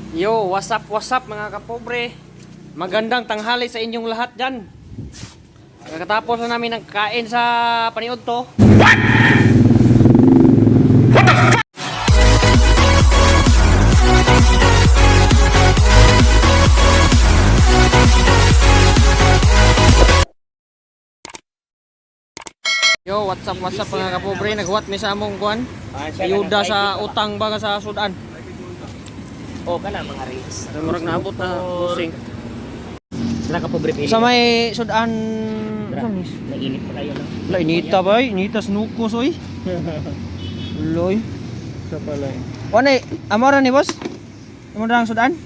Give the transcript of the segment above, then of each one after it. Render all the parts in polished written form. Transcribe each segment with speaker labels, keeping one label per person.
Speaker 1: Yo, what's up mga kapobre? Magandang tanghali sa inyong lahat dyan. Kakatapos na namin ng kain sa paniod to. Yo, what's up mga kapobre? Naghuwat mi sa among kuan. Ayuda sa utang ba nga sa sudan.
Speaker 2: O kana mga rates.
Speaker 1: Murag naabot na busing.
Speaker 2: Sila ka pobre pili.
Speaker 1: Sa may sudan.
Speaker 2: Nainit pa kayo no.
Speaker 1: La inita bay, inita snukos oy. Loy.
Speaker 2: Sa pala.
Speaker 1: One, amora ni boss? Amo ang sudan?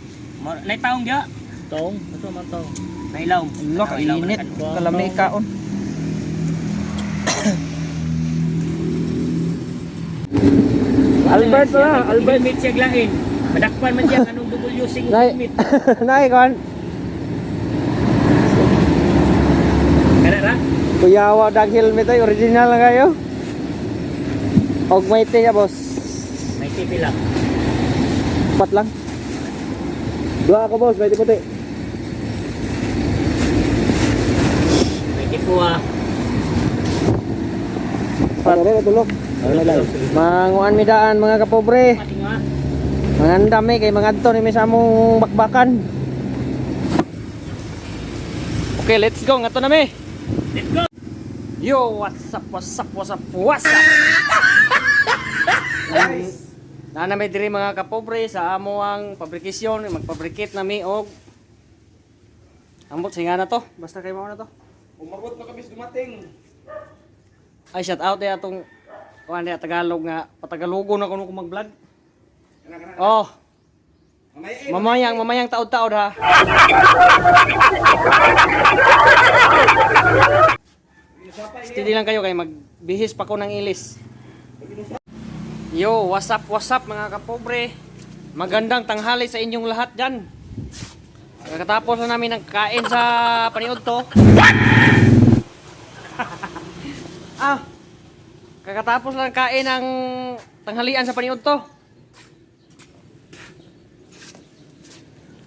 Speaker 2: Nay taong dia. Taong, ito man taong. Nailaw.
Speaker 1: Lo kainit, kalami kaon. Albert na,
Speaker 2: Albert meet siya glain. Madakpan man siya anong W sing
Speaker 1: Nay,
Speaker 2: meet.
Speaker 1: nay kon.
Speaker 2: Kana ra.
Speaker 1: Kuyawa dag helmet ay original na kayo. Og may tiya boss.
Speaker 2: May TV lang.
Speaker 1: Pat lang. Dua ako boss, may puti.
Speaker 2: May tipuha.
Speaker 1: Pat. Manguan mi daan mga kapobre.
Speaker 2: Patinga.
Speaker 1: Mangandam eh, kay mangadto ni mi sa among bakbakan. Okay, let's go. Ngadto na mi.
Speaker 2: Let's go.
Speaker 1: Yo, what's up, what's up, what's up, what's up? Guys. Nana may diri mga kapobre sa amo ang pabrikasyon, magpabrikate na mi og ambot singa na to. Basta kay mao na to.
Speaker 3: Umabot na kami sa dumating.
Speaker 1: Ay, shout out diya atong kuan diya Tagalog nga patagalogo na kuno ko mag-vlog. Oh,
Speaker 3: Mamaya eh.
Speaker 1: mamayang mamayang taod-taod ha. Steady lang kayo kay magbihis pa ko ng ilis. Yo, what's up mga kapobre? Magandang tanghali sa inyong lahat dyan. Kakatapos na namin ng kain sa paniod to. Ah, kakatapos lang kain ng tanghalian sa paniod to.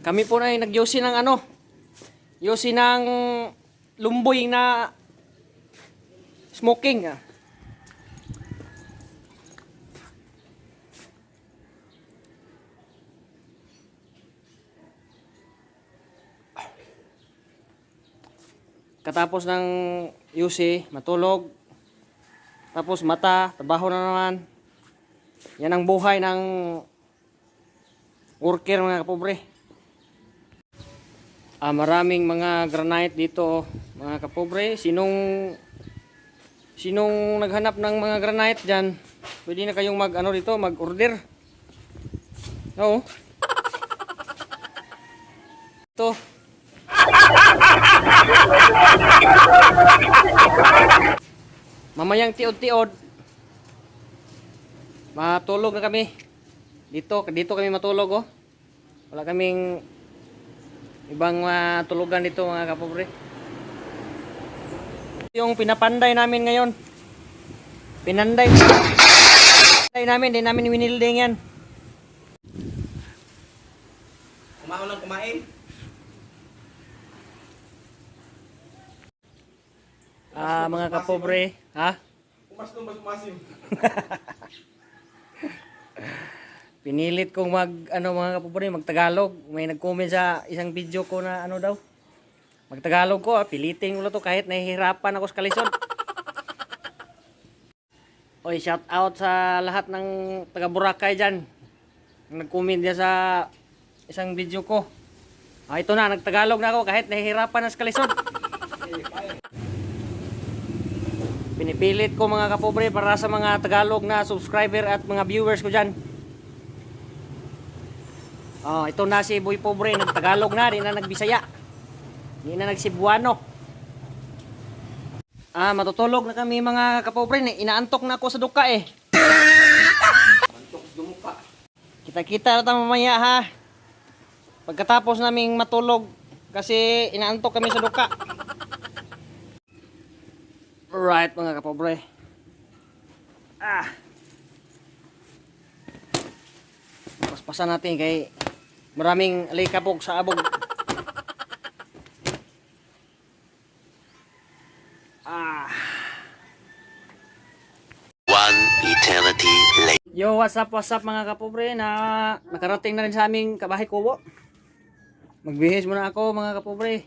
Speaker 1: Kami po na ay nagyusi ng ano, yosi ng lumboy na smoking. Ah. Katapos ng UC, matulog. Tapos mata, trabaho na naman. Yan ang buhay ng worker mga kapobre. Ah, maraming mga granite dito, mga kapobre. Sinong sinong naghanap ng mga granite diyan? Pwede na kayong mag ano dito, mag-order. Oo. Ito. Mamayang tiod-tiod. Matulog na kami. Dito, dito kami matulog oh. Wala kaming ibang tulugan dito mga kapobre. Yung pinapanday namin ngayon. Pinanday. Pinanday namin, di namin winilding yan.
Speaker 3: Kumaon lang kumain.
Speaker 1: Ah, mga kapobre, ha?
Speaker 3: Umas nung mas umasim.
Speaker 1: Pinilit kong mag ano mga kapobre, magtagalog. May nag-comment sa isang video ko na ano daw. Magtagalog ko, ah, pilitin ko lang to kahit nahihirapan ako sa kalisod. Oy, shout out sa lahat ng taga Boracay diyan. Nag-comment diyan sa isang video ko. Ah, ito na, nagtagalog na ako kahit nahihirapan na sa kalisod. Pinipilit ko mga kapobre para sa mga Tagalog na subscriber at mga viewers ko dyan. Oh, ito na si Boy Pobre, nagtagalog na, di na nagbisaya. Di na nagsibuano. Ah, matutulog na kami mga kapobre. Inaantok na ako sa duka eh.
Speaker 3: Antok dumuka.
Speaker 1: Kita-kita na tayo mamaya ha. Pagkatapos naming matulog kasi inaantok kami sa duka. Alright mga kapobre. Ah. Paspasan natin kay Maraming alikabok sa abog. Ah.
Speaker 4: One eternity later.
Speaker 1: Yo, what's up mga kapobre, na nakarating na rin sa aming kabahay kubo. Magbihis muna ako, mga kapobre.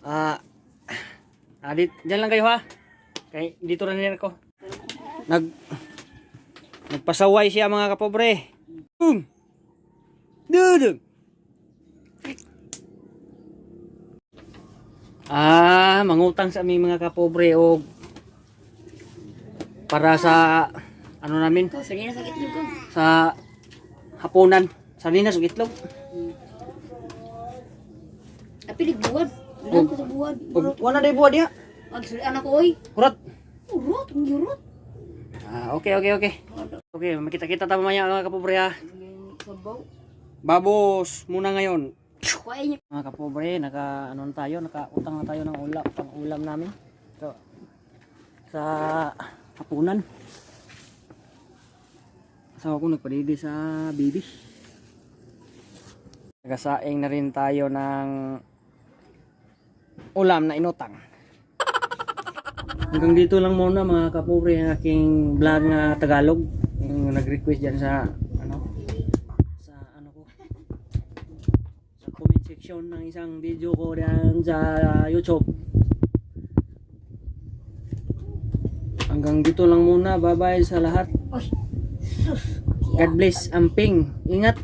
Speaker 1: Ah, dyan lang kayo ha. Kay dito rin ako. Nagpasaway siya, mga kapobre. Boom. Dudum. Ah, mangutang sa aming mga kapobre og para sa ano namin
Speaker 5: Ikaw, sarili na sa itlog ko.
Speaker 1: sa hapunan. Sardinas ug itlog.
Speaker 5: Apilig buwad. Dulan ko sa buwad.
Speaker 1: Ug wala day buwa diha.
Speaker 5: Magsulian ako, oy.
Speaker 1: Kurot.
Speaker 5: Urot, ang yurot.
Speaker 1: Ah, okay. Okay, makita-kita ta mamaya, mga kapobre ha.
Speaker 5: Sabaw.
Speaker 1: Babos muna ngayon.
Speaker 5: Kuha niya.
Speaker 1: Mga kapobre, naka ano na tayo, nakautang na tayo ng ulam, pang ulam namin. So, sa hapunan. Asawa ko nagpadidi sa bibi. Nagasaing na rin tayo ng ulam na inutang. Hanggang dito lang muna, mga kapobre, ang aking vlog na Tagalog. Yung nag-request dyan sa ano ko sa comment section ng isang video ko dyan sa YouTube. Hanggang dito lang muna. Bye-bye sa lahat.
Speaker 5: Oy, sus.
Speaker 1: God bless. Amping. Ingat.